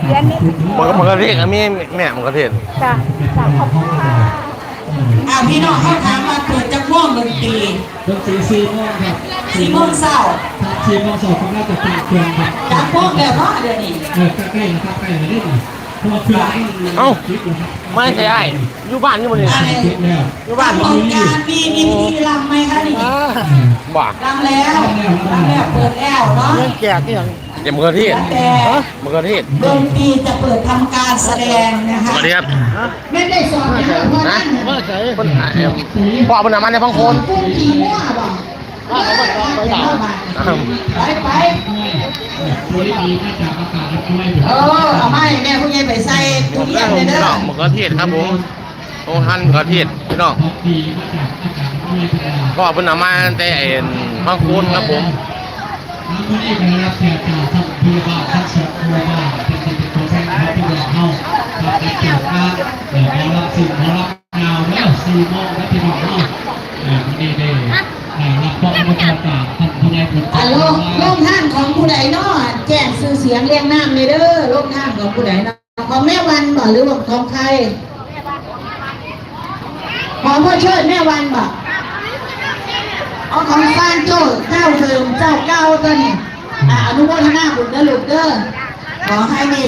ຂຽນໃນ ໝາກ ໝາກກະເທດກໍມີແມ່ ໝາກກະເທດ. ຈ້ະ ຈ້ະ ຂອບຄຸນຄ່ະ. ອ່າ ພີ່ນ້ອງເຮົາຖາມວ່າເປີດຈັກໂມງດົນຕີ? ດົນຕີສີ່ໂມງຄັບ. ສີ່ໂມງເຊົ້າ. ສີ່ໂມງເຊົ້າກຳລັງຈະຕັ້ງເຄື່ອງຄັບ. ຈັກໂມງແລ້ວເນາະດຽວນີ້? ເອີ ໃກ້ແລ້ວຄັບ ໃກ້ແລ້ວເດ້ນີ້ ເພາະວ່າເຄື່ອງມັນ ເອົ້າ ປິດແລ້ວຄັບ. ມາແຕ່ໃສອ້າຍ? ຢູ່ບ້ານຢູ່ບໍ່ນີ້? ປິດແລ້ວ. ຢູ່ບ້ານບໍ່? ຕ້ອງການມີ ມີພິທີລຳໄໝຄະນີ້? ອ່າ ບໍ່ ລຳແລ້ວ ລຳແລ້ວ ເປີດແລ້ວເນາະ. ຍັງແຈກອີ່ຫຍັງ? ແຈກໝາກກະເທດ. ແຕ່ ໝາກກະເທດ. ດົນຕີຈະເປີດທຳການສະແດງນະຄະ. ສະຫວັດດີຄັບ. ແມ່ນໄດ້ສອບຫຍັງ? ຮະ? ມາແຕ່ໃສ? ເພິ່ນຫາ ເອີ ພໍ່ເພິ່ນເອົາມາແຕ່ຝັ່ງໂຂງ. ປຸ້ນຂີ້ງົວບໍ່? ໄປ ໄປ ເອີ ເອົາມາໃຫ້ແມ່ຜູ້ໃຫຍ່ໄປໃສ່ຕູ້ຢັນແດ່ເດີ. ໝາກກະເທດຄັບຜົມ. ໂອ້ ຫັ້ນກະເທດພີ່ນ້ອງ ເພາະວ່າເພິ່ນເອົາມາແຕ່ໄອ້ພັງໂຄນຄັບຜົມ. ມື້ນີ້ກໍໄດ້ຮັບກຽດຈາກທ່ານຜູ້ໃຫຍ່ບ້ານທັງສອງໝູ່ບ້ານ ເປັນທີ່ເປັນຕົວແທນຂອງພວກເຮົາ ມາຈັດງານ ເອີ ໝໍລຳຊິງໝໍລຳຍາວເດີ ສີ່ໂມງນະພີ່ນ້ອງເນາະ. ເອີ ມື້ນີ້ໄດ້ ເອີ ຮັບຄວາມອະນຸໂມທນາຈາກທ່ານຜູ້ໃຫຍ່ບຸນຈັນ. ໂຮງທານຂອງຜູ້ໃດເນາະ? ແຈ້ງຊື່ສຽງລຽງນາມແດ່ເດີ. ໂຮງທານຂອງຜູ້ໃດເນາະ? ຂອງແມ່ວັນບໍ່ ຫຼືວ່າຂອງໃຜ? ຂອງພໍ່ເຊີດແມ່ວັນບໍ່? ເອົາ ຂອງຊານໂຈ້ ເຈົ້າເດີມເຈົ້າເກົ່າຕົວນີ້. ອ່າ ອະນຸໂມທະນາບຸນເດີລູກເດີ. ຂໍໃຫ້ແມ່